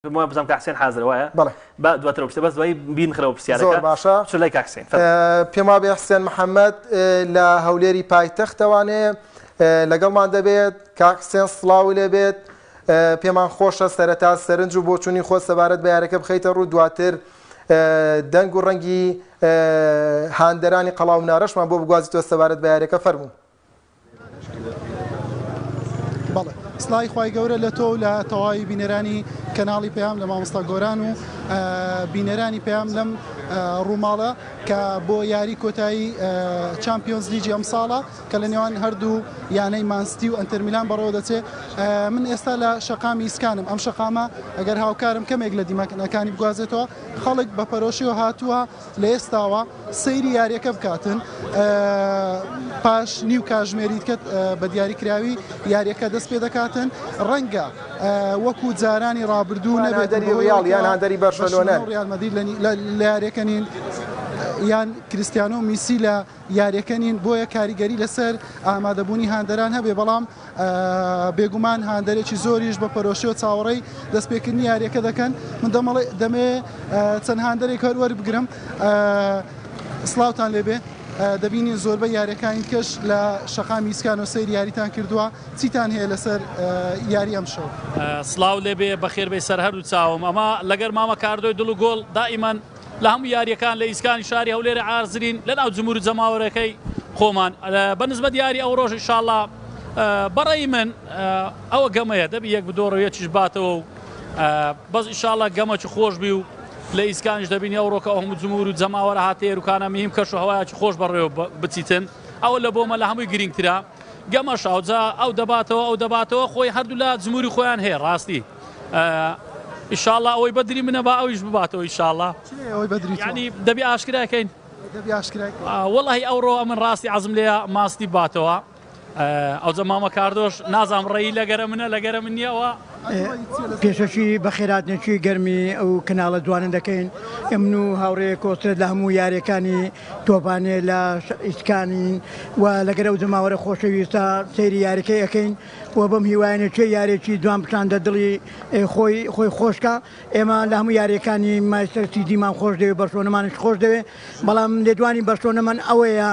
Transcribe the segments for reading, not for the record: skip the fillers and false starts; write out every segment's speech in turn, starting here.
پێم وایە بزانم کاک حسێن حازرە وایە؟ بەڵێ. با دواتر ئەو پرسیارە بەس دوایی بینخرەوە پرسیارەکە. زۆر باشە. بچۆ لای کاک حسێن فەرموو. پێم وابێ حسێن محەمەد لە هەولێری پایتەختەوانێ لەگەڵمان دەبێت. کاک حسێن سڵاوو لێ بێت. پێمان خۆشە سەرەتا سەرنج و بۆچوونی خۆت سەبارەت بە یاریەکە بخەیتە ڕوو دواتر دەنگ و ڕەنگی هاندەرانی قەڵاو منارەشمان بۆ بگوازیتەوە سەبارەت بە یاریەکە فەرموو. بەڵێ سڵاوی خوای گەورە لە تۆ و لە تەواوی بینەرانی کەناڵی پەیام لە مامۆستا گۆران و بینەرانی پەیام لەم ڕووماڵە کە بۆ یاری کۆتایی چامپیۆنز لیجی ئەمساڵە کە لە نێوان هەردوو یانەی مانستی و ئەنتەرمیلان بەڕێوە دەچێت من ئێستا لە شەقامی ئیسکانم ئەم شەقامە ئەگەر هاوکارم کەمێک لە دیمەنەکانی بگوازێتەوە خەڵک بە پەرۆشیەوە هاتووە لە ئێستاوە سەیری یاریەکە بکاتن پاش نیو کاژمێری دیکە بە دیاریکراوی یاریەکە دەست پێ دەکاتن ڕەنگە وەکو جارانی ڕابردوو نەبێت هاندەری ڕیاڵ یان هاندەری بەرشەلۆنە ڕیال مەدرید لە یاریەکە نین یان کریستیانۆ میسی لە یاریەکە نین بۆیە کاریگەری لەسەر ئامادەبوونی هاندەران هەبێ بەڵام بێگومان هاندەرێکی زۆریش بە پەرۆشیەوە چاوەڕێی دەستپێکردنی یاریەکە دەکەن من دەمەڵێ دەمێ چەند هاندەرێک هەر وەربگرم سڵاوتان لێبێ دەبینین زۆربەی یاریەکانی کەش لە شەقامی ئیسکانۆ سەیری یاریتان کردووە چیتان هەیە لەسەر یاری ئەمشەو؟ سڵاو لێبێ بەخێربێی سەر هەردوو چاوم ئەمە لەگەر مامە کاردۆی دڵ و گۆڵ دائیمەن لە هەموو یارییەکان لە ئیسکانی شاری هەولێر عارزرین لە ناو جمهور و جەماوەرەکەی خۆمان بە نسبەت یاری ئەوڕۆژ ئیشاڵا بەڕێی من ئەوە گەمەیە دەبی یەک بدۆڕ و یەکیش باتەوە و بەس ئیشاڵا گەمەکی خۆش بی و لە ئیسکانیش دەبینی ئەوڕۆکە ئەو هەموو جمهور و جەماوەرە هاتە ئێروکانە مهم کەش و هەوایەکی خۆش بەڕێوە بچیتن ئەوە لە بۆمە لە هەمووی گرنگترە گەمەش ئەوجا ئەو دەباتەوە ئەو دەباتەوە خۆی هەردوولا جمهوری خۆیان هەیە ڕاستی ئیشاڵا ئەوەی بەدری منە با ئەویش بباتەوە ئیشاڵا ئەوەی بەدری ینی دەبی ئاشکراکەین دەبی ئاشکرای وەڵی ئەوڕۆ ئەمن ڕاستی عەزم لێیە ماستی باتەوە ئەوجا مامە کاردۆش نازام ڕێی لەگەرە منە لەگەرە من نییەوە. پێشەکی بەخێراتنێکی گەرمی ئەو کەناڵە جوانە دەکەین ئەمن و هاوڕێ کۆسرەت لە هەموو یاریەکانی تۆپانێ لە ئیسکانین و لەگەر ئەو جەماوەرە خۆشەویستە سەیری یاریەکەی ئەکەین و بەم هیوایەنە کێ یارێکی جوان پیشان دە دڵی خۆی خۆی خۆشکە ئێمە لە هەموو یاریەکانی مایستەر سیدیمان خۆش دەوێ بەرشۆنەمانش خۆش دەوێ بەڵام لێدوانی بەرشۆنەمان ئەوەیە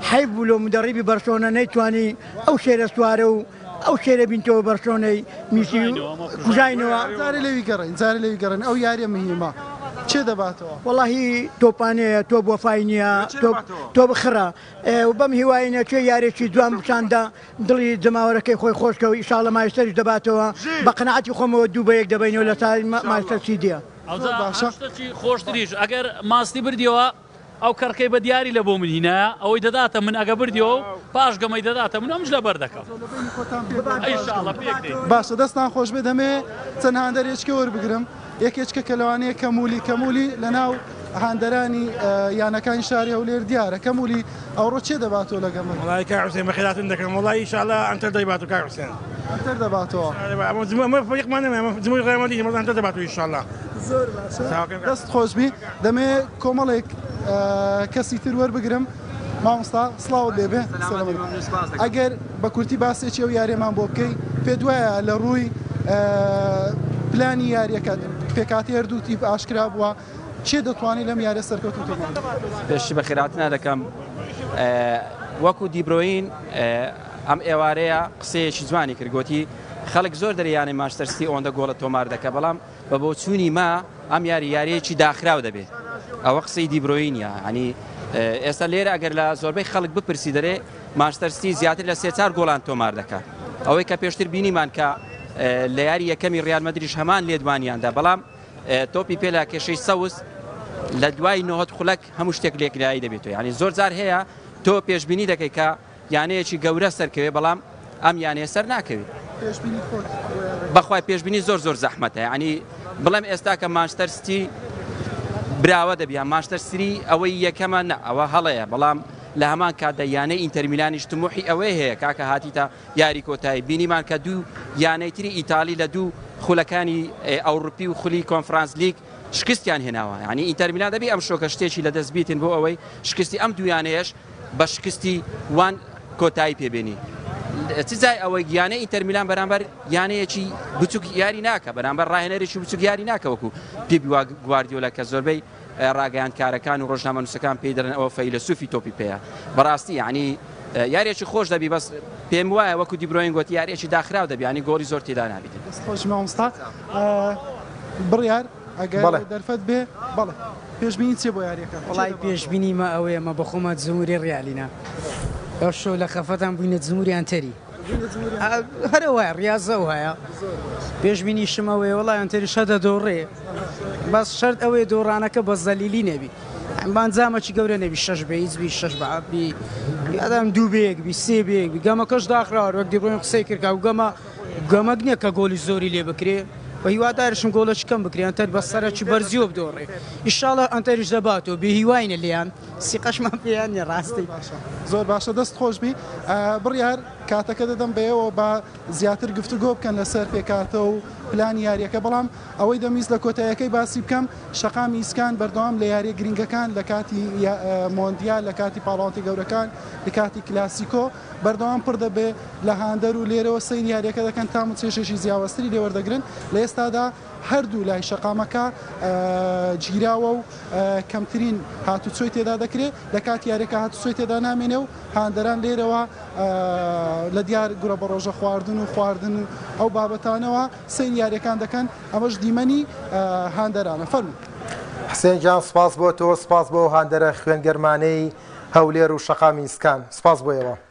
حەیف بوو لۆ مدەڕیبی بەرشۆنە نەیتوانی ئەو شێرە سوارە و ئەو شێرە بینتەوە بەرشۆنەی میسی کوژاینەوە. جارێ لەوی گەڕێین جارێ لەوی گەڕێین ئەو یاریە مهیمە کێ دەباتەوە؟ وەڵاهی تۆپانەیە تۆپ وەفای نییە تۆپ خڕە و بەم هیوایەنە کێ یارێکی جوان پیشاندا دڵی جەماوەرەکەی خۆی خۆش کە و ئیشاڵە مایستەریش دەباتەوە بە قەناعەتی خۆمەوە دوو بە یەک دەبەینەوە لە سای مایستەر سیدیە. ئەوجا هەر شتەکی خۆشتریش ئەگەر ماستی بردیەوە ئەو کەڕکەی بە دیاری لە بۆ من هینایە ئەوەی دەداتە من ئەگە بردیەوە و پاش گەمەی دەداتە من ئەمش لەبەر دەکەم ئیشاڵە پێک دێین. باشە دەستان خۆشبێ دەمەوێ چەند هاندەرێچکە وەربگرم یەکێچکە کە لەوانەیە کەمولی کەمولی لەناو هاندەرانی یانەکانی شاری هەولێر دیارە کەمولی ئەوڕۆ چێ دەباتەوە لە گەمە؟ وەڵای کاک حوسێن بەخێرهاتن دەکەم وەڵای ئیشاڵا ئەنتەر دەیباتەوە کاک حوسێن. ئەنتەر دەباتەوە. ئەمە فەریقمان نەمایە ئەمە جمهوری ڕیال مەدریدە بەس ئەنتەر دەباتەوە ئیشاڵا. زۆر باشە دەست خۆشبی دەمەوێ کۆمەڵێک کەسی تر وەربگرم مامۆستا سڵاوت لێبێ ئەگەر بە کورتی باسێکی ئەو یاریەمان بۆ بکەی پێت وایە لە ڕووی پلانی یاریەکە پێکاتی هەردوو تیپ ئاشکرا بووە کێ دەتوانێت لەم یاریە سەرکەوتوو تۆمار بکات؟ پێشی بەخێرهاتنا دەکەم وەکو دیبرۆین ئەم ئێوارەیە قسەیەکی جوانی کرد گۆتی خەڵک زۆر دەرێ یانەی مانچستەر سیتی ئەوەندە گۆڵە تۆمار دەکە بەڵام بە بۆچوونی ما ئەم یاری یاریەکی داخراو دەبێت ئەوە قسەی دیبرۆینە ینی ئێستا لێرە ئەگەر لە زۆربەی خەڵک بپرسی دەرێ مانچستەر سیتی زیاتر لە سێ چار گۆڵان تۆمار دەکات ئەوەی کە پێشتر بینیمان کە لە یاری یەکەمی ڕیال مەدریش هەمان لێدوانیاندا بەڵام تۆپی پێ لە کێشەی سەوز لە دوای 90 خولەک هەموو شتێک لێکلایی دەبێتەوە یعنی زۆر جار هەیە تۆ پێشبینی دەکەی کە یانەیەکی گەورە سەرکەوێ بەڵام ئەم یانەیە سەر ناکەوێت. پێشبینی خۆت بۆ یانەکە؟ بەخوای پێشبینی زۆر زۆر زەحمەتە یعنی بڵێم ئێستا کە مانچستەر ستی براوە دەبی یان مانچستەر سری ئەوەی یەکەمە نا ئەوە هەڵەیە بەڵام لە هەمان کاتدا یانەی ئینتەر میلانیش تموحی ئەوەی هەیە کاکە هاتیتە یاری کۆتایی بینیمان کە دوو یانەی تری ئیتالی لە دوو خولەکانی ئەوروپی و خولی کۆنفرانس لیگ شکستیان هێناوە یعنی ئینتەر میلان دەبی ئەم شۆکە شتێکی لەدەست بیتن بۆ ئەوەی شکستی ئەم دوو یانەیەش بە شکستی وان کۆتایی پێ بێنی. چ جای ئەوەی یانەی ئینتەر میلان بەرامبەر یانەیەکی بچوک یاری ناکە، بەرامبەر ڕاهێنەرێکی بچوک یاری ناکە وەکو پێپ گواردیۆلا کە زۆربەی ڕاگەیاندکارەکان و ڕۆژنامەنووسەکان پێی دەڵێن ئەوە فەیلەسوفی تۆپی پێیە. بەڕاستی یعنی یاریەکی خۆش دەبی، بەس پێم وایە وەکو دیبرۆین گوتی یاریەکی داخراو دەبی، یعنی گۆڵی زۆر تێدا نابیت. دەست خۆش مامۆستا. بڕیار ئەگەر دەرفەت بێ بەڵێ پێشبینی چیە بۆ یاریەکە؟ وەڵای پێشبینی مە ئەوەیە مە بەخۆمە جمهوری ڕیالینە ئەو شەو لە خەفەتان بووینە جمهوری ئەنتەری هەرە وایە ڕیازە وایە پێشبینیشم ئەوەیە وەڵای ئەنتەریش هەر دەدۆڕێ بەس شەرت ئەوەیە دۆڕانەکە بە زەلیلی نەبی بانجامەکی گەورە نەبی شەش بە هیچ بی شەش بە بی یادام دوو بە یەک بی سێ بە یەک بی گەمەکەش داخراوە وەک دیبرۆین قسەی کرد کە گەمە گەمەک نییە کە گۆڵی زۆری لێ بکرێ و هیوادارشم گۆڵەکی کەم بکرێ ئەنتەر بە سەرەکی بەرزیەوە بدۆڕێ ئیشاڵا ئەنتەریش دەباتەوە بێ هیواینە لێیان سیقەشمان پێیان نیە ڕاستی. زۆر باشە دەست خۆش بی بڕیار کاتەکە دەدەم بەێوە با زیاتر گفتوگۆ بکەن لەسەر پێکهاتە و پلانی یاریەکە بەڵام ئەوەی دەمویست لە کۆتایەکەی باسی بکەم شەقامی ئیسکان بەردەوام لە یاریە گرنگەکان لە کاتی مۆندیال لە کاتی پاڵاوتی گەورەکان لە کاتی کلاسیکۆ بەردەوام پڕ دەبێ لە هاندەر و لێرەوە سەیری یاریەکە دەکەن تام و چێژێکی جیاوازتری لێ وەردەگرن لە ئێستادا هەردوو لای شەقامەکە گیراوە و کەمترین هاتوچۆی تێدا دەکرێت لە کاتی یاریەکە هاتوچۆی تێدا نامێنێ و هاندەران لێرەوە لە دیار گورە بەڕۆژە خواردن و خواردن و ئەو بابەتانەوە سەیری یاریەکان دەکەن ئەمەش دیمەنی هاندەرانە فەرموو. حسێن گیان سوپاس بۆ تۆ سوپاس بۆ ئەو هاندەرە خوێن گەرمانەی هەولێر و شەقامی ئیسکان سوپاس بۆ ئێوە.